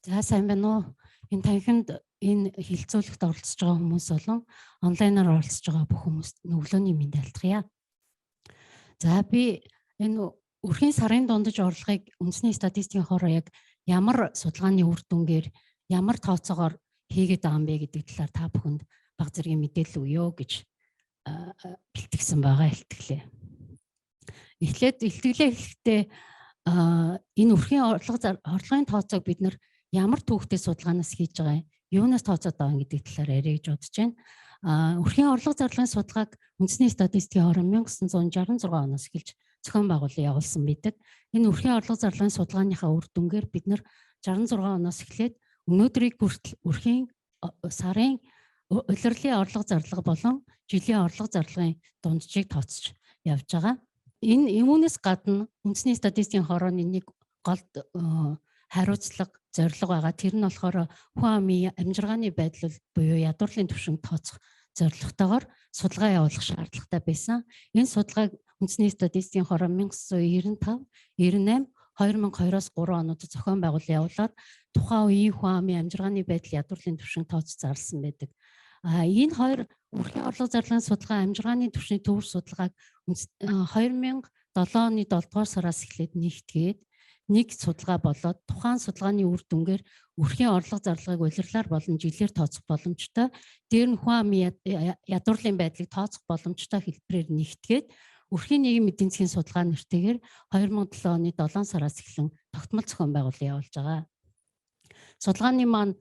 За, сайн байна уу? Энэ танхимд энэ хэлэлцүүлэгт оролцож байгаа хүмүүс болон онлайнаар оролцож байгаа бүх хүмүүст өглөөний мэнд айлтгая. За, би энэ өрхийн сарын дундаж орлогыг үндэсний статистикийн хороо яг ямар судалгааны үр дүнгээр, ямар тооцоогоор хийгээд байгаа юм бэ гэдэг талаар та бүхэнд бага зэргийн мэдээлэл өгье гэж бэлтгэсэн байгаа илтгэлээ. Эхлээд илтгэлээ хэлэхдээ энэ өрхийн орлого, орлогын тооцоог бид нар ямар түүхтэй судалгаанаас хийж байгаа юм, юунаас тооцоод байгаа гэдэг талаар яриа гэж бодож байна. Өрхийн орлого зарлагын судалгааг үндэсний статистикийн хорон 1966 оноос эхэлж зохион байгуулалт явуулсан байдаг. Энэ өрхийн орлого зарлагын судалгааныхаа үр дүнгээр бид нар 66 оноос эхлээд өнөөдрийг хүртэл өрхийн сарын улирлын орлого зарлага болон жилийн орлого зарлагын дунджийг тооцож явж байгаа. Энэ үүнээс гадна үндэсний статистикийн хорооны нэг гол хариуцлага, зорилго байгаа. Тэр нь болохоор хүн амын амьжиргааны байдал буюу ядуурлын түвшинг тооцох зорилготойгоор судалгаа явуулах шаардлагатай байсан. Энэ судалгааг үндэсний статистикийн хороо 1995, 98, 2002-оос 3 онууд зохион байгуулалт явуулаад тухайн үеийн хүн амын амьжиргааны байдал, ядуурлын түвшинг тооцож зарласан байдаг. Энэ хоёр өрхийн орлого зарлагын судалгаа, амьжиргааны түвшний төвөр судалгааг 2007 оны 7 дугаар сараас эхлээд нэгтгээд нэг судалгаа болоод тухайн судалгааны үр дүнгээр өрхийн орлого зарлагыг улирлаар болон жилээр тооцох боломжтой. Дээр нь хүн амын ядуурлын байдлыг тооцох боломжтой хэлбэрээр нэгтгээд өрхийн нийгмийн эдийн засгийн судалгаа нэртэйгээр 2007 оны 7 сараас эхлэн тогтмол зохион байгуулалт явуулж байгаа. Судалгааны маань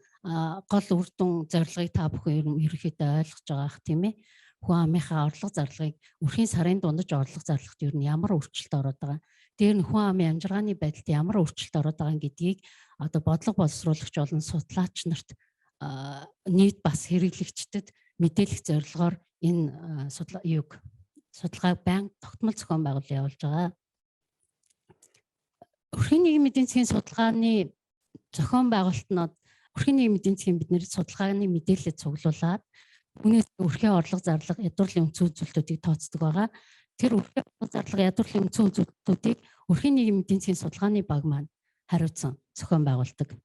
гол үр дүн, зорилгыг та бүхэн ерөнхийдөө ойлгож байгаа ах, тийм ээ. Хүн амынхаа орлого зарлагыг, өрхийн сарын дундаж орлого зарлагт ер нь ямар өөрчлөлт ороод байгаа, дээр нь хүн амын амьжиргааны байдалд ямар өөрчлөлт ороод байгаа гэдгийг одоо бодлого боловсруулагч болон судлаач нарт, нийт бас хэрэглэгчдэд мэдээлэх зорилгоор энэ судалгаа юг судалгааг байнга тогтмол зохион байгуулалт явуулж байгаа. Өрхийн нийгмийн эдийн засгийн судалгааны зохион байгуулалт нь өрхийн нийгмийн эдийн засгийн бидний судалгааны мэдээлэлд цуглуулад үүнээс өрхийн орлого зарлага, ядуурлын үндсэн үзүүлэлтүүдийг тооцдог байгаа. Тэр өрхийн орлого зарлага, ядуурлын үндсэн үзүүлэлтүүдийг өрхийн нийгмийн эдийн засгийн судалгааны баг маань хариуцсан зохион байгуулдаг.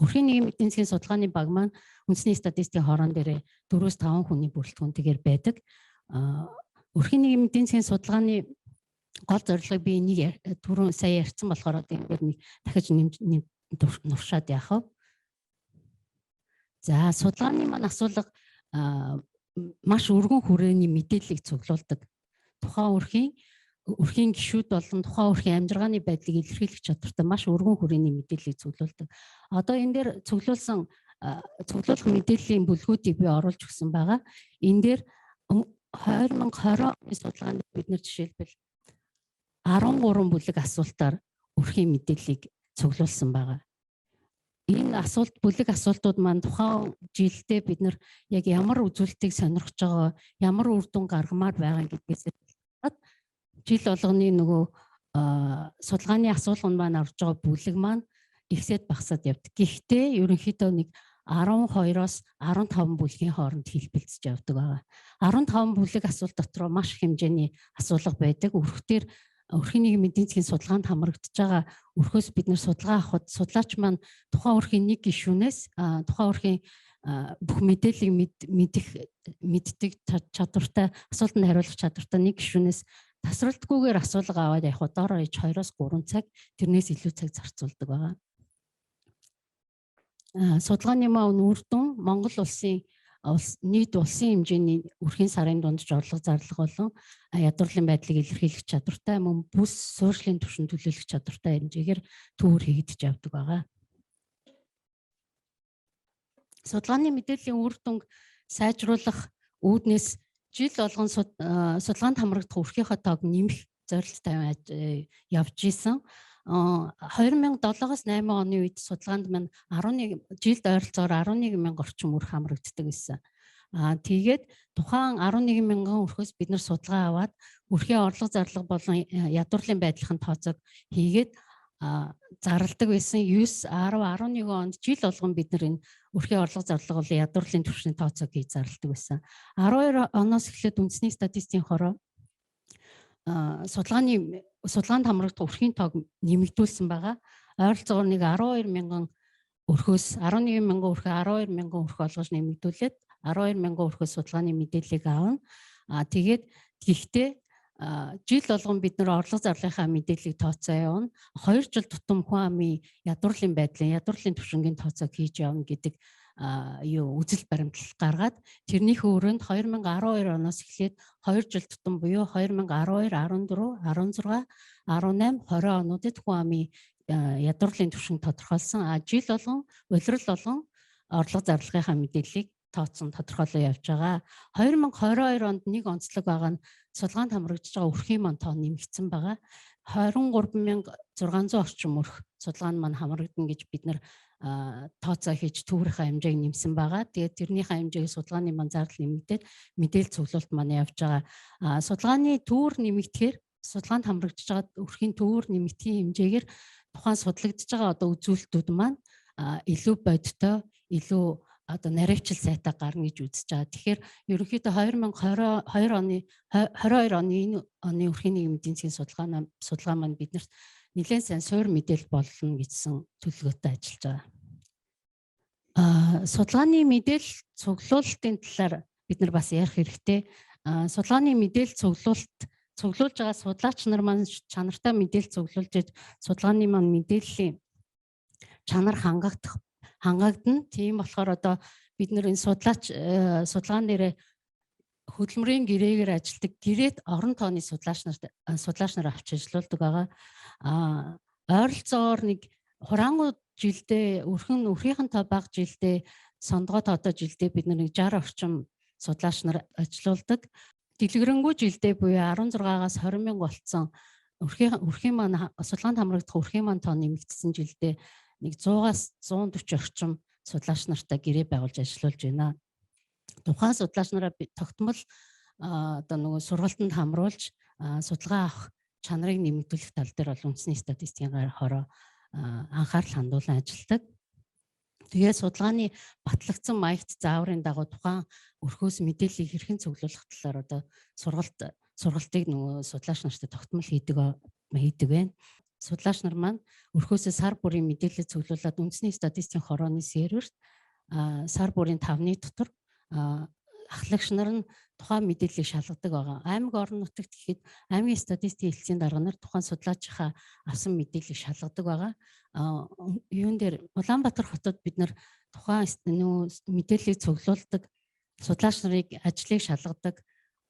Өрхийн нийгмийн эдийн засгийн судалгааны баг маань үндэсний статистикийн хорон дээр 4-5 хүний бүрэлдэхүүнтэйгээр байдаг. Өрхийн нийгмийн эдийн засгийн судалгааны гол зорилгыг би энийг түрүүн сая ярьсан болохоор одоо энэ нэг дахиж нуршаад яах вэ? За, судалгааны маань асуулга маш өргөн хүрээний мэдээллийг цуглуулдаг. Тухайн өрхийн гишүүд болон тухайн өрхийн амьжиргааны байдлыг илэрхийлэх чадвартай маш өргөн хүрээний мэдээллийг цуглуулдаг. Одоо энэ дээр цуглуулсан, цуглуулах мэдээллийн бүлгүүдийг би оруулж өгсөн байгаа. Энэ дээр 2020 оны судалгаанд бид нар жишээлбэл 13 бүлэг асуултаар өрхийн мэдээллийг цуглуулсан байгаа. Энэ асуулт, бүлэг асуултууд маань тухайн жилдээ бид нар яг ямар үзүүлэлтийг сонирхож байгаа, ямар үр дүн гаргамаар байгаа гэдгээс жил болгоны нөгөө судалгааны асуулганд маань орж байгаа бүлэг маань ихсээд багасаад явдаг. Гэхдээ ерөнхийдөө нэг 12-оос 15 бүлгийн хооронд хэлбэлцэж явдаг байгаа. 15 бүлэг асуулт дотроо маш их хэмжээний асуулга байдаг. Өрхтөр өрхийн нийгмийн эдийн засгийн судалгаанд хамрагдаж байгаа өрхөөс бид нар судалгаа авахад судлаач маань тухайн өрхийн нэг гишүүнээс тухайн өрхийн бүх мэдээллийг мэдэх, мэддэг чадвартай, асуултанд хариулах чадвартай нэг гишүүнээс тасралтгүйгээр асуулга аваад явах дор хаяж 2-оос 3 цаг, тэрнээс илүү цаг зарцуулдаг байгаа. Судалгааны маань үр дүн Монгол улсын нийт улсын хэмжээний өрхийн сарын дундаж орлого зарлага болон ядуурлын байдлыг илэрхийлэх чадвартай, мөн бүс суурьшлийн түвшинд төлөөлөх чадвартай хэмжээгээр төвөр хийгдэж явдаг байгаа. Судалгааны мэдээллийн үр дүнг сайжруулах үүднээс жил болгон судалгаанд хамрагдах өрхийнхөө тоог нэмэх зорилт тавиад явж исэн. 2007-оос 8 оны үед судалгаанд маань 11 жилд ойролцоогоор 11 мянга орчим өрх хамрагддаг байсан. Тэгээд тухайн 11 мянган өрхөөс бид нар судалгаа аваад өрхийн орлого зарлага болон ядуурлын байдлын тооцоог хийгээд зарладаг байсан. 9, 10, 11 онд жил болгон бид нар энэ өрхийн орлого зарлага болон ядуурлын түвшний тооцоог хийж зарладаг байсан. 12 оноос эхлээд үндэсний статистикийн хороо судалгаанд хамрагдах өрхийн тоог нэмэгдүүлсэн байгаа. Ойролцоогоор нэг 12 мянган өрхөөс 11 мянган өрхөө 12 мянган өрх олгож нэмэгдүүлээд 12 мянган өрхөөс судалгааны мэдээллийг авна. Тэгээд гэхдээ жил болгон бид нар орлого зарлахынхаа мэдээллийг тооцоо явна. 2 жил тутам хүн амын ядуурлын байдлын, ядуурлын түвшингийн тооцоог хийж явна гэдэг юу үзэл баримтлал гаргаад тэрнийхээ өрөөнд 2012 оноос эхлээд 2 жил тутам буюу 2012, 14, 16, 18, 20 онуудад хүн амын ядуурлын түвшин тодорхойлсон. Жил болгон, улирал болгон орлого зарлагынхаа мэдээллийг тооцсон тодорхойлоо явж байгаа. 2022 онд нэг онцлог байгаа нь судалгаанд хамрагдж байгаа өрхийн маань тоо нэмэгдсэн байгаа. 23,600 орчим өрх судалгаанд маань хамрагдана гэж бид нар тооцоо хийж төврийнхээ хэмжээг нэмсэн байгаа. Тэгээд тэрнийхээ хэмжээг судалгааны маань зардал нэмэгдээд мэдээлэл цуглуулалт маань явж байгаа. Судалгааны төвөр нэмэгдэхээр судалгаанд хамрагдж байгаа өрхийн төвөр нэмэгдэхийн хэмжээгээр тухайн судлагдж байгаа одоо үзүүлэлтүүд маань илүү бодиттой, илүү одоо наривчил сайтай гарна гэж үзэж байгаа. Тэгэхээр ерөнхийдөө 2022 оны 22 оны энэ оны өрхийн нийгмийн эдийн засгийн судалгаа маань биднэрт нэлээд сайн суур мэдээлэл болно гэсэн төлөвлөгөөтэй ажиллаж байгаа. Судалгааны мэдээлэл цуглуулалтын талаар бид нар бас ярих хэрэгтэй. Судалгааны мэдээлэл цуглуулалт цуглуулж байгаа судлаач нар маань чанартай мэдээлэл цуглуулж судалгааны маань мэдээллийн чанар хангагдана. Тийм болохоор одоо бид нар энэ судлаач судалгаан дээр хөдөлмөрийн гэрээгээр ажилладаг гэрээт орон тооны судлаач нар авч ажиллаулдаг байгаа. Ойролцоогоор нэг хураангуй жилдээ өрхийнхэн тоо бага жилдээ сондгоо тоотой жилдээ бид нар нэг 60 орчим судлаач нар ажиллаулдаг. Дэлгэрэнгүй жилдээ буюу 16-аас 20 мянга болцсон өрхийн маань судалгаанд хамрагдах өрхийн маань тоо нэмэгдсэн жилдээ нэг 100-аас 140 орчим судлаач нартай гэрээ байгуулж ажиллуулж байна. Тухайн судлаач нараа тогтмол одоо нөгөө сургалтанд хамруулж судалгаа авах чанарыг нэмэгдүүлэх тал дээр бол үндэсний статистикийн хороо анхаарал хандуулан ажилладаг. Тэгээд судалгааны батлагдсан маягт зааврын дагуу тухайн өрхөөс мэдээллийг хэрхэн цуглуулах талаар одоо сургалтыг нөгөө судлаач нартай тогтмол хийдэг байна. Судлаач нар маань өрхөөсөө сар бүрийн мэдээлэл цуглуулад үндэсний статистикийн хорооны серверт сар бүрийн 5-ны дотор ахлагч нар нь тухайн мэдээллийг шалгадаг байгаа. Аймаг орон нутагт гэхэд аймгийн статистикийн хэлтсийн дарга нар тухайн судлаачийнхаа авсан мэдээллийг шалгадаг байгаа. Юун дээр Улаанбаатар хотод бид нар тухайн нөгөө мэдээллийг цуглуулдаг судлаач нарыг ажлыг шалгадаг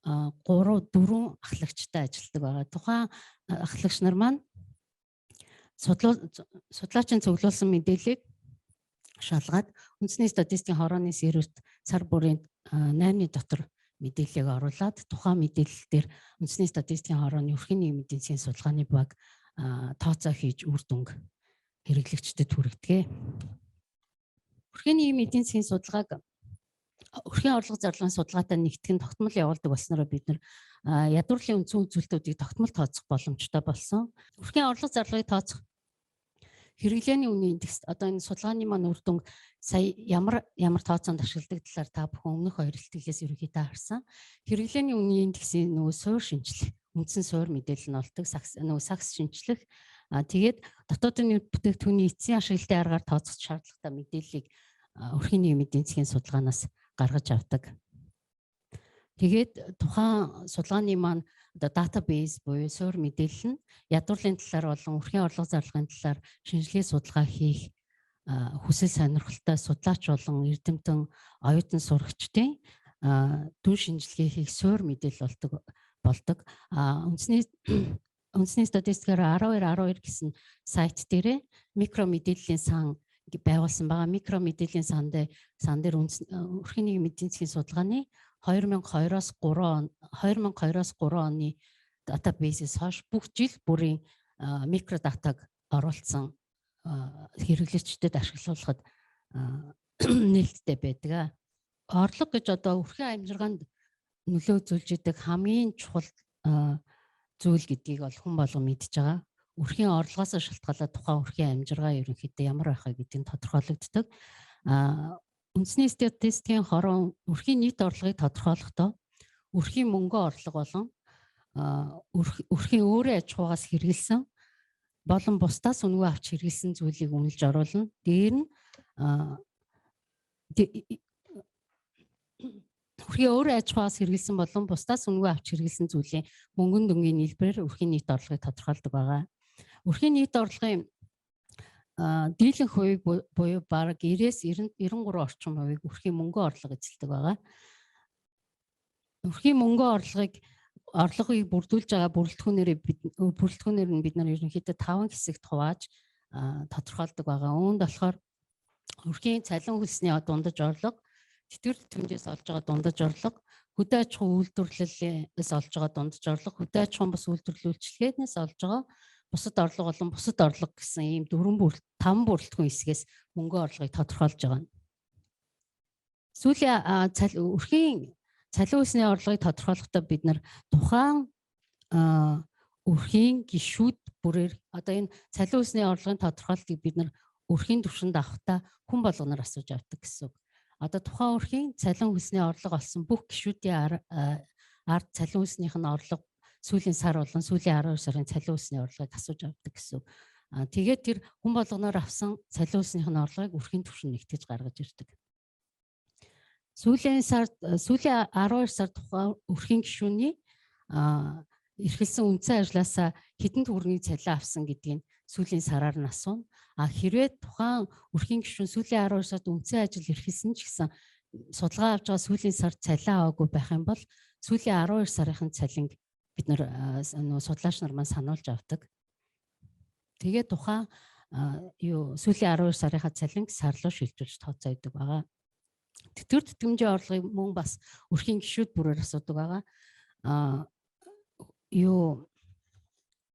3 4 ахлагчтай ажилладаг байгаа. Тухайн ахлагч нар маань судлаачийн цуглуулсан мэдээллийг шалгаад үндэсний статистикийн хорооны серверт сар бүрийн 8-ны дотор мэдээллийг оруулаад тухайн мэдээлэл дээр үндэсний статистикийн хорооны өрхийн нийгмийн эдийн засгийн судалгааны баг тооцоо хийж үр дүнг хэрэглэгчдэд хүргэдэг. Өрхийн нийгмийн эдийн засгийн судалгааг өрхийн орлого зарлагын судалгаатай нэгтгэн тогтмол явуулдаг болсноороо бид нар ядуурлын үндсэн үзүүлэлтүүдийг тогтмол тооцох боломжтой болсон. Өрхийн орлого зарлагыг тооцох хэрэглээний үнийн индекс одоо энэ судалгааны маань үр дүнг сая ямар ямар тооцоонд ашигладаг талаар та бүхэн өмнөх хоёр илтгэлээс ерөнхийдөө харсан. Хэрэглээний үнийн индексийн нөгөө суур шинжлэх, үндсэн суур мэдээлэл нь олдог, нөгөө сакс шинжлэх. Тэгээд дотоодын бүтээгдэхүүний эцсийн ашиглалтын аргаар тооцох шаардлагатай мэдээллийг өрхийн нийгмийн эдийн засгийн судалгаанаас гаргаж авдаг. Тэгээд тухайн судалгааны маань одоо database буюу суур мэдээлэл нь ядуурлын талаар болон өрхийн орлого зарлагын талаар шинжилгээ судалгаа хийх хүсэл сонирхолтой судлаач болон эрдэмтэн оюутан сурагчдын дүн шинжилгээ хийх суур мэдээлэл болдог. Үндэсний статистикаар 12 12 гэсэн сайт дээрээ микро мэдээллийн сан байгуулсан байгаа. Микро мэдээллийн сан дээр өрхийн нийгмийн эдийн засгийн судалгааны 2002-оос 3 2002-оос 3 оны database-ээс хойш бүх жил бүрийн микро датаг оруулсан хэрэглэгчдэд ашиглуулахад нээлттэй байдаг. Орлого гэж одоо өрхийн амьжиргаанд нөлөө үзүүлж идэг хамгийн чухал зүйл гэдгийг бол хүн болгон мэдж байгаа. Өрхийн орлогоос шалтгаалаад тухайн өрхийн амьжиргаа ерөнхийдөө ямар байх вэ гэдэг нь тодорхойлогддог. Үндэсний статистикийн хорон өрхийн нийт орлогыг тодорхойлохдоо өрхийн мөнгө орлого болон өрхийн өөрийн аж ахуйгаас хэрэгэлсэн болон бусдаас үнэгүй авч хэрэгэлсэн зүйлийг үнэлж оруулна. Дээр нь Өрхийн өөр аж ахуйгаас хэрэглэсэн болон бусдаас үнэгүй авч хэрэглэсэн зүйлийн мөнгөн дүнгийн нийлбэрээр өрхийн нийт орлогыг тодорхойлдог байгаа. Өрхийн нийт орлогын дийлэнх хувийг буюу бараг 90-ээс 93 орчим хувийг өрхийн мөнгөн орлого эзэлдэг байгаа. Өрхийн мөнгөн орлогыг бүрдүүлж байгаа бүрэлдэхүүнээр нь бид нар ерөнхийдөө 5 хэсэгт хувааж тодорхойлдог байгаа. Үүнд болохоор өрхийн цалин хөлсний дундаж орлого, тэтгэвэр тэтгэмжээс олж байгаа дундаж орлого, хөдөө аж ахуйн үйлдвэрлэлээс олж байгаа дундаж орлого, хөдөө аж ахуйн бас үйлдвэрлэл үйлчилгээнээс олж байгаа бусад орлого болон бусад орлого гэсэн ийм 5 бүрэлдэхүүн хэсгээс мөнгөн орлогыг тодорхойлж байгаа. Сүүлийн өрхийн цалин хөлсний орлогыг тодорхойлохдоо бид нар тухайн өрхийн гишүүд бүрээр одоо энэ цалин хөлсний орлогын тодорхойлолтыг бид нар өрхийн түвшинд авахдаа хүн болгоноор асууж авдаг гэсэн үг. Одоо тухайн өрхийн цалин хөлсний орлого олсон бүх гишүүдийн ард цалин хөлснийх нь орлого сүүлийн сар болон сүүлийн 12 сарын цалин хөлсний орлогыг асууж авдаг гэсэн үг. Тэгээд тэр хүн болгоноор авсан цалин хөлснийх нь орлогыг өрхийн түвшинд нэгтгэж гаргаж ирдэг. Сүүлийн 12 сар тухайн өрхийн гишүүний эрхэлсэн үндсэн ажлаасаа хэдэн төгрөгийн цалин авсан гэдгийг сүүлийн сараар нь асууна. Хэрвээ тухайн өрхийн гишүүн сүүлийн 12 сард үндсэн ажил эрхэлсэн ч гэсэн судалгаа авч байгаа сүүлийн сард цалин аваагүй байх юм бол сүүлийн 12 сарын цалинг бид нар нөгөө судлаач нар маань сануулж авдаг. Тэгээд тухайн сүүлийн 12 сарынхаа цалинг сар руу шилжүүлж тооцоо өгдөг байгаа. Тэтгэвэр тэтгэмжийн орлогыг мөн бас өрхийн гишүүд бүрээр асуудаг байгаа.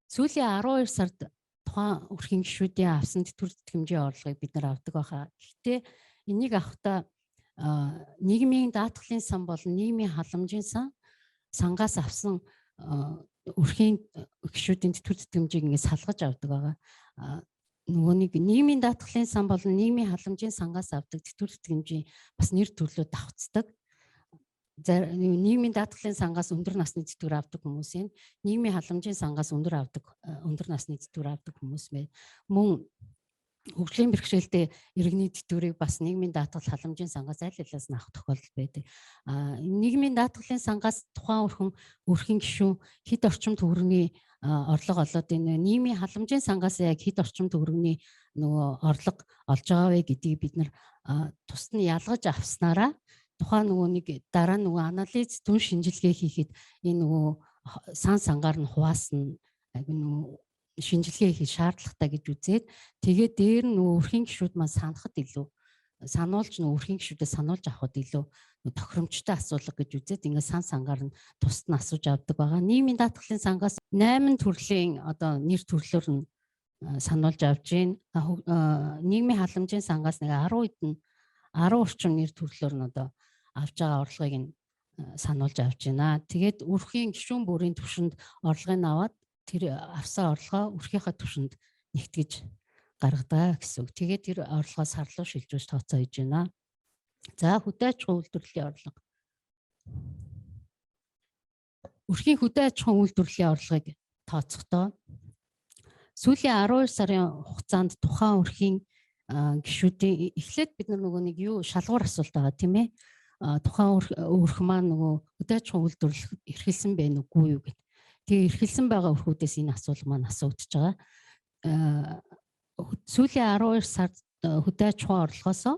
Сүүлийн 12 сард тухайн өрхийн гишүүдийн авсан тэтгэвэр тэтгэмжийн орлогыг бид нар авдаг байхаа. Гэхдээ энийг авахдаа нийгмийн даатгалын сан болон нийгмийн халамжийн сангаас авсан өрхийн гишүүдийн тэтгэвэр тэтгэмжийг ингээд салгаж авдаг байгаа. Нөгөө нэг нийгмийн даатгалын сан болон нийгмийн халамжийн сангаас авдаг тэтгэвэр тэтгэмжийн бас нэр төрлөө давхцдаг. Нийгмийн даатгалын сангаас өндөр насны тэтгэвэр авдаг хүмүүсийн, нийгмийн халамжийн сангаас өндөр насны тэтгэвэр авдаг хүмүүс байна. Мөн хөгжлийн бэрхшээлтэй иргэний тэтгэврийг бас нийгмийн даатгал халамжийн сангаас аль алиас нь авах тохиолдол байдаг. Нийгмийн даатгалын сангаас тухайн өрхийн гишүүн хэд орчим төгрөгийн орлого олоод энэ нийгмийн халамжийн сангаас яг хэд орчим төгрөгийн нөгөө орлого олж байгаа вэ гэдгийг бид нар тусад нь ялгаж авснараа тухайн нөгөө нэг дараа нөгөө анализ дүн шинжилгээ хийхэд энэ нөгөө сан сангаар нь хуваасан нөгөө шинжилгээ хийх шаардлагатай гэж үзээд тэгээд дээр нь нөгөө өрхийн гишүүд маань санахад илүү сануулж нөгөө өрхийн гишүүдээ сануулж авахд илүү тохиромжтой асуулга гэж үзээд ингээд сан сангаар нь тусад нь асууж авдаг байгаа. Нийгмийн даатгалын сангаас 8 төрлийн одоо нэр төрлөөр нь сануулж авч байна. Нийгмийн халамжийн сангаас нэг 10 орчим нэр төрлөөр нь одоо авч байгаа орлогыг нь сануулж авч байна. Тэгээд өрхийн гишүүн бүрийн түвшинд орлогыг нь аваад тэр авсан орлогоо өрхийнхээ түвшинд нэгтгэж гаргадаг гэсэн үг. Тэгээд тэр орлогоо сар руу шилжүүлж тооцоо хийж байна. За хөдөө аж ахуйн үйлдвэрлэлийн орлого. Өрхийн хөдөө аж ахуйн үйлдвэрлэлийн орлогыг тооцохдоо сүүлийн 12 сарын хугацаанд тухайн өрхийн гишүүдийн эхлээд бид нар нөгөө нэг юу шалгуур асуулт байгаа тийм ээ. Тухайн өрх маань нөгөө хөдөө аж ахуйн үйлдвэрлэл эрхэлсэн байх үгүй юу гэд. Тэгээ эрхэлсэн байгаа өрхүүдээс энэ асуулга маань асуудаж байгаа. Сүүлийн 12 сард хөдөө аж ахуйн орлогоосоо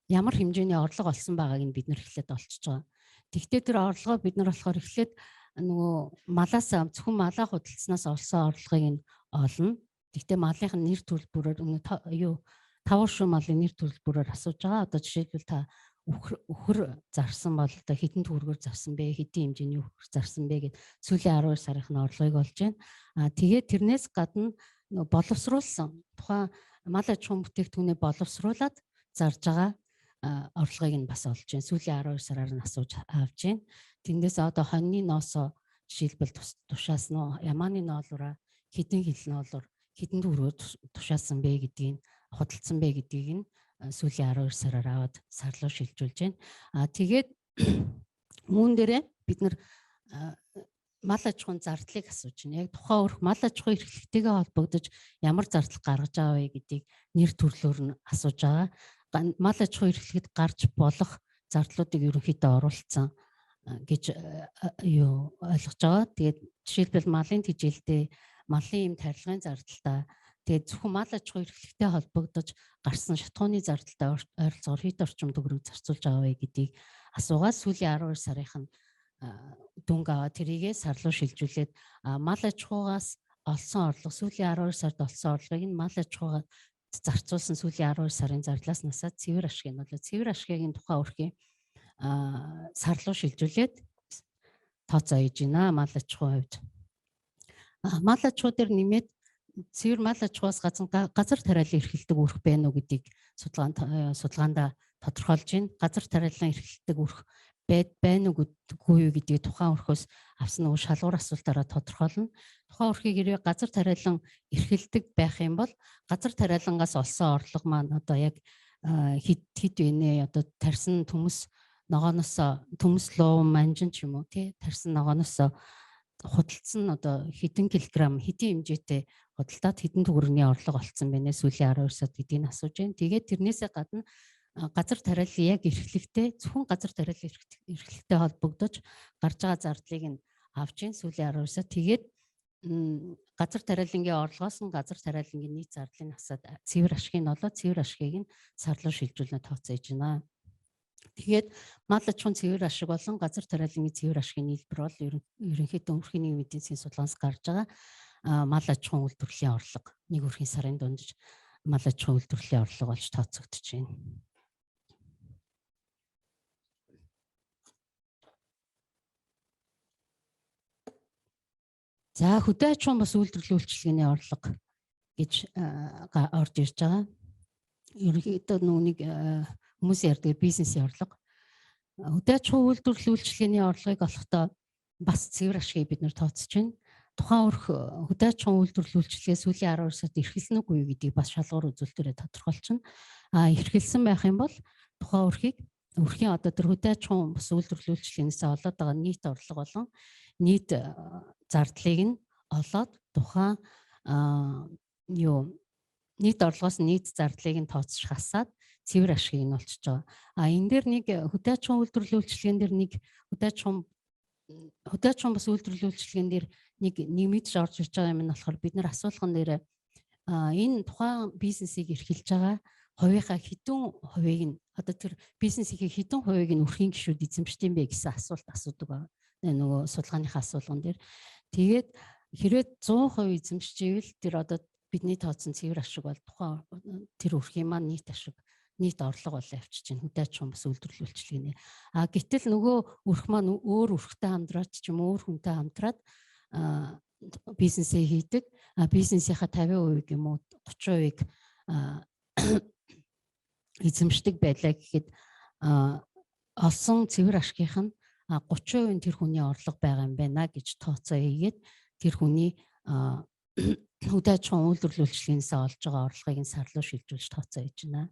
ямар хэмжээний орлого олсон байгааг нь бид нар эхлээд олчиж байгаа. Тэгвэл тэр орлогоо бид нар болохоор эхлээд нөгөө малаасаа зөвхөн малаа худалдсанаас олсон орлогыг нь олно. Тэгвэл малынх нь нэр төрөл бүрээр тавар шүү малын нэр төрөл бүрээр асууж байгаа. Одоо жишээлбэл та үхэр зарсан бол одоо хэдэн төгрөгөөр зарсан бэ, хэдэн хэмжээний үхэр зарсан бэ гэд сүүлийн 12 сарын орлогыг олж байна. Тэгээд тэрнээс гадна боловсруулсан тухайн мал аж ахуйн бүтээгдэхүүнээ боловсруулад зарж байгаа орлогыг нь бас олж байна. Сүүлийн 12 сараар нь асууж авч байна. Тэндээс одоо хоньны ноосоо жишээлбэл тушаасан уу, ямааны ноолуураа хэдэн хил ноолуур хэдэн төгрөгөөр тушаасан бэ гэдгийг худалдсан бэ гэдгийг нь сүүлийн 12 сараар аваад сар руу шилжүүлж байна. Тэгээд үүн дээрээ бид нар мал аж ахуйн зардлыг асууж байна. Яг тухайн өрх мал аж ахуйн эрхлэгтэйгээ холбогдож ямар зардал гаргаж байгаа вэ гэдгийг нэр төрлөөр нь асууж байгаа. мал аж ахуй эрхлэхэд гарч болох зардлуудыг ерөнхийдөө оруулсан гэж юу ойлгож байгаа. Тэгээд жишээлбэл малын тэжээлтэй, малын им тарилгын зардалтай, тэгээд зөвхөн мал аж ахуй эрхлэхтэй холбогдож гарсан шатхууны зардалтай ойролцоогоор хэд орчим төгрөг зарцуулж байгаа вэ гэдгийг асуугаад сүүлийн 12 сарынх нь дүнг аваад тэрийгээ сар руу шилжүүлээд мал аж ахуйгаас олсон орлого, сүүлийн 12 сард олсон орлогыг нь мал аж ахуйгаа зарцуулсан сүүлийн 12 сарын зардлаас насаад цэвэр ашгийг нь болоо цэвэр ашгийг нь тухайн өрхийн сар руу шилжүүлээд тооцоо хийж байна мал аж ахуйн хувьд. Мал аж ахуй дээр нэмээд цэвэр мал аж ахуйгаас газар тариалан эрхэлдэг үүрх байна уу гэдгийг судалгаандаа тодорхойлж байна. Газар тариалан эрхэлдэг үүрх байна уу гэдэггүй юу гэдгийг тухайн өрхөөс авсан нөгөө шалгуур асуултаараа тодорхойлно. Тухайн өрхийг хэрвээ газар тариалан эрхэлдэг байх юм бол газар тариалангаас олсон орлого маань одоо яг хэд хэд вэ нэ, одоо тарьсан төмөс ногооноос, төмөс луу манжин ч юм уу тий, тарьсан ногооноос худалдсан одоо хэдэн килограмм хэдийн хэмжээтэй худалдаад хэдэн төгрөгийн орлого олцсон бэ нэ сүүлийн 12 сард гэдгийг асууж байна. Тэгээд тэрнээсээ гадна газар тариалан яг эрхлэгтэй, зөвхөн газар тариалан эрхлэгтэй холбогдож гарч байгаа зардлыг нь авч ийн сүүлийн 12 сар. Тэгээд газар тариалангийн орлогоос нь газар тариалангийн нийт зардлыг асаад цэвэр ашгийг нь олоод цэвэр ашгийг нь сар руу шилжүүлнэ тооцоо хийж байна. Тэгээд мал аж ахуйн цэвэр ашиг болон газар тариалангийн цэвэр ашигын нийлбэр бол ерөнхийдөө өрхийн нийгмийн эдийн засгийн судалгаанаас гарч байгаа мал аж ахуйн үйлдвэрлэлийн орлого нэг өрхийн сарын дундаж мал аж ахуйн үйлдвэрлэлийн орлого болж тооцогдож байна. За хөдөө аж ахуйн бас үйлдвэрлэлийн үйлчилгээний орлого гэж орж ирж байгаа. Ерөнхийдөө нүг хүмүүс ярьдаг бизнесийн орлого. Хөдөө аж ахуйн үйлдвэрлэлийн үйлчилгээний орлогыг олохдоо бас цэвэр ашгийг бид нэр тооцож байна. Тухайн өрх хөдөө аж ахуйн үйлдвэрлэлийн үйлчилгээ сүүлийн 12 сард эрхэлсэн үгүй юу гэдгийг бас шалгуур үзүүлэлтээрээ тодорхойлчихно. Эрхэлсэн байх юм бол тухайн өрхийг өрхийн одоо тэр хөдөө аж ахуйн бас үйлдвэрлэлийн үйлчилгээнээс олоод байгаа нийт орлого болон нийт зардлыг нь олоод тухайн юу нийт орлогоос нийт зардлыг нь тооцож хасаад цэвэр ашгийг нь олчиж байгаа. Энэ дээр нэг хөдөө аж ахуйн үйлдвэрлэлийн үйлчилгээн дээр нэг хөдөө аж ахуйн бас үйлдвэрлэлийн үйлчилгээн дээр нэг нэмэгдэж орж ирж байгаа юм нь болохоор бид нар асуулган дээр энэ тухайн бизнесийг эрхэлж байгаа хувийнхаа хэдэн хувийг нь одоо тэр бизнесийн хэдэн хувийг нь өрхийн гишүүд эзэмшдэг юм бэ гэсэн асуулт асуудаг байна. Нөгөө судалгааныхаа асуулган дээр. Тэгээд хэрвээ 100% эзэмшчихвэл тэр одоо бидний тооцсон цэвэр ашиг бол тухайн тэр өрхийн маань нийт ашиг, нийт орлого болоо явчихж байна. Хөдөө аж ахуйн бас үйлдвэрлэл үйлчилгээний. Гэтэл нөгөө өрх маань өөр өрхтэй хамтраад ч юм өөр хүнтэй хамтраад бизнесээ хийдэг. Бизнесийнхаа 50% юм уу 30%-ыг эзэмшдэг байлаа гэхэд олсон цэвэр ашигийнх нь 30% нь тэр хүний орлого байгаа юм байна гэж тооцоо хийгээд тэр хүний хөдөө аж ахуйн үйлдвэрлэл үйлчилгээнээс олж байгаа орлогыг нь сар руу шилжүүлж тооцоо хийж байна.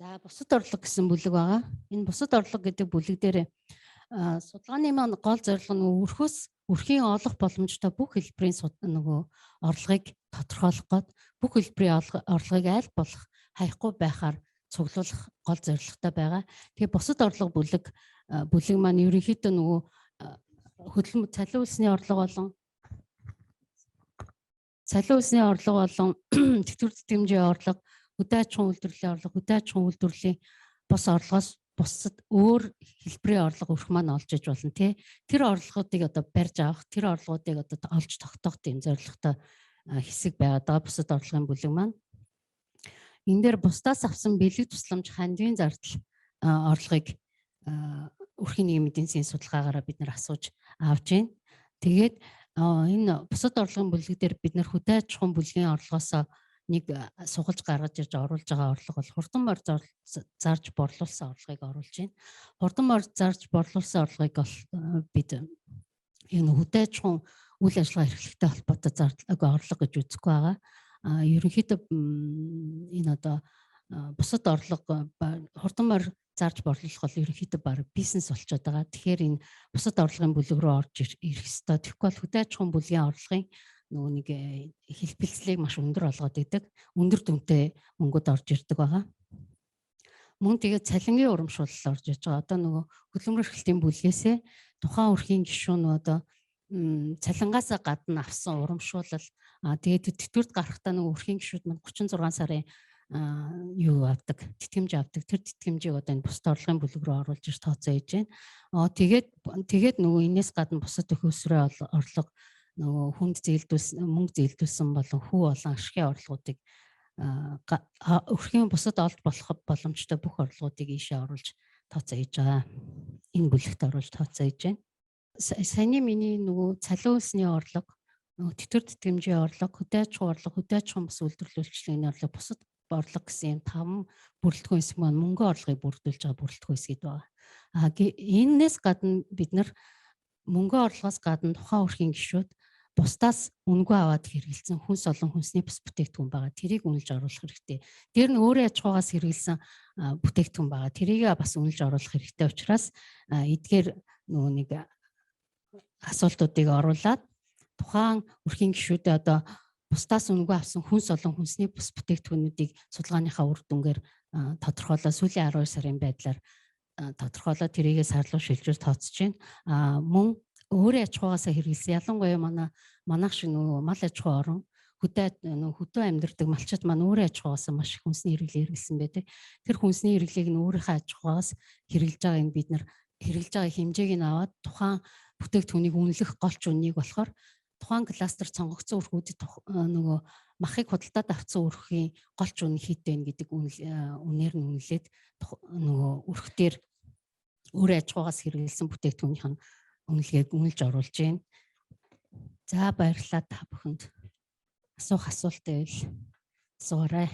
За бусад орлого гэсэн бүлэг байгаа. Энэ бусад орлого гэдэг бүлэг дээр судалгааны маань гол зорилго нь өрхөөс өрхийн олох боломжтой бүх хэлбэрийн нөгөө орлогыг тодорхойлох гээд бүх хэлбэрийн орлогыг аль болох хаяхгүй байхаар цуглуулах гол зорилготой байгаа. Тэгээ бусад орлого бүлэг маань ерөнхийдөө нөгөө хөдөлмөр цалин үйлсний орлого болон цалин үйлсний орлого болон тэтгэвэр тэтгэмжийн орлого, хөдөө аж ахуйн үйлдвэрлэлийн орлого, хөдөө аж ахуйн үйлдвэрлэлийн бус орлогоос бусад өөр хэлбэрийн орлого өрх маань олж иж болно тий. Тэр орлогоодыг одоо барьж авах, тэр орлогоодыг одоо олж тогтоох тийм зорилготой хэсэг байгаад байгаа бусад орлогын бүлэг маань. Энэ дээр бусдаас авсан бэлэг тусламж хандивын зардал орлогыг өрхийн нийгмийн эдийн засгийн судалгаагаараа бид нар асууж авч байна. Тэгээд энэ бусад орлогын бүлэг дээр бид нар хөдөө аж ахуйн бүлгийн орлогоос нэг сугалж гаргаж ирж оруулж байгаа орлого бол хурдан морь зарж борлуулсан орлогыг оруулж байна. Хурдан морь зарж борлуулсан орлогыг бол бид энэ хөдөө аж ахуйн үйл ажиллагаа эрхлэхтэй холбоотой зардал орлого гэж үзэхгүй байгаа. Ерөнхийдөө энэ одоо бусад орлого хурдан морь зарж борлуулах бол ерөнхийдөө баг бизнес болчиход байгаа. Тэгэхээр энэ бусад орлогын бүлэг рүү орж ирэх ёстой. Тэгэхгүй бол хөдөө аж ахуйн бүлгийн орлогын нөгөө нэг хэлбэлцлийг маш өндөр олгоод идэг. Өндөр дүнтэй мөнгөд орж ирдэг байгаа. Мөн тэгээд цалингийн урамшуулал орж иж байгаа. Одоо нөгөө хөдөлмөр эрхлэлтийн бүлгээсээ тухайн өрхийн гишүүн одоо цалингаасаа гадна авсан урамшуулал, тэгээд тэтгэврт гарахдаа нөгөө өрхийн гишүүд маань 36 сарын юу авдаг, тэтгэмж авдаг. Тэр тэтгэмжийг одоо энэ бусад орлогын бүлэг рүү оруулж ир тооцоо хийж байна. Тэгээд нөгөө энэс гадна бусад төхөөсрөө орлого, нөгөө хүнд зээлдүүлсэн, мөнгө зээлдүүлсэн болон хүү болон ашигын орлогоодыг, өрхийн бусад олж болох боломжтой бүх орлогоодыг ийшээ оруулж тооцоо хийж байгаа. Энэ бүлэгт оруулж тооцоо хийж байна. Саяны миний нөгөө цалин үлсний орлого, нөгөө тэтгэвэр тэтгэмжийн орлого, хөдөө аж ахуйн орлого, хөдөө аж ахуйн бас үйлдвэрлэл үйлчилгээний орлого, бусад орлого гэсэн юм таван бүрэлдэхүүн хэсэг маань мөнгөн орлогыг бүрдүүлж байгаа бүрэлдэхүүн хэсэгд байгаа. Энээс гадна бид нар мөнгөн орлогоос гадна тухайн өрхийн гишүүд бусдаас үнэгүй аваад хэрэглэсэн хүнс олон хүнсний бус бүтээгдэхүүн байгаа. Тэрийг үнэлж оруулах хэрэгтэй. Тэр нь өөрийн аж ахуйгаас хэрэглэсэн бүтээгдэхүүн байгаа. Тэрийг бас үнэлж оруулах хэрэгтэй учраас эдгээр нөгөө нэг асуултуудыг оруулаад тухайн өрхийн гишүүдээ одоо бусдаас үнэгүй авсан хүнс олон хүнсний бус бүтээгдэхүүнүүдийг судалгааныхаа үр дүнгээр тодорхойлоо сүүлийн 12 сарын байдлаар тодорхойлоо тэрийгээ сар руу шилжүүл тооцож байна. Мөн өөрийн аж ахуйгаасаа хэрэглэсэн, ялангуяа манайх шиг нөгөө мал аж ахуй орон хөдөө амьдардаг малчид маань өөрийн аж ахуйгаасаа маш их хүнсний хэрэглээ хэрэглэсэн байдаг. Тэр хүнсний хэрэглээг нь өөрийнхөө аж ахуйгаас хэрэглэж байгааг нь бид нар хэрэглэж байгаа хэмжээг нь аваад тухайн бүтээгдэхүүнийг үнэлэх голч үннийг болохоор тухайн кластер сонгогдсон өрхүүдэд нөгөө махыг худалдаад авсан өрхийн голч үн хэд байна гэдэг үнээр нь үнэлээд нөгөө өрх дээр өөрийн аж ахуйгаас хэрэглэсэн бүтээгдэхүүнийх нь үнэлгээг үнэлж оруулж байна. За, баярлалаа та бүхэнд. Асуух асуулт байвал асуурай.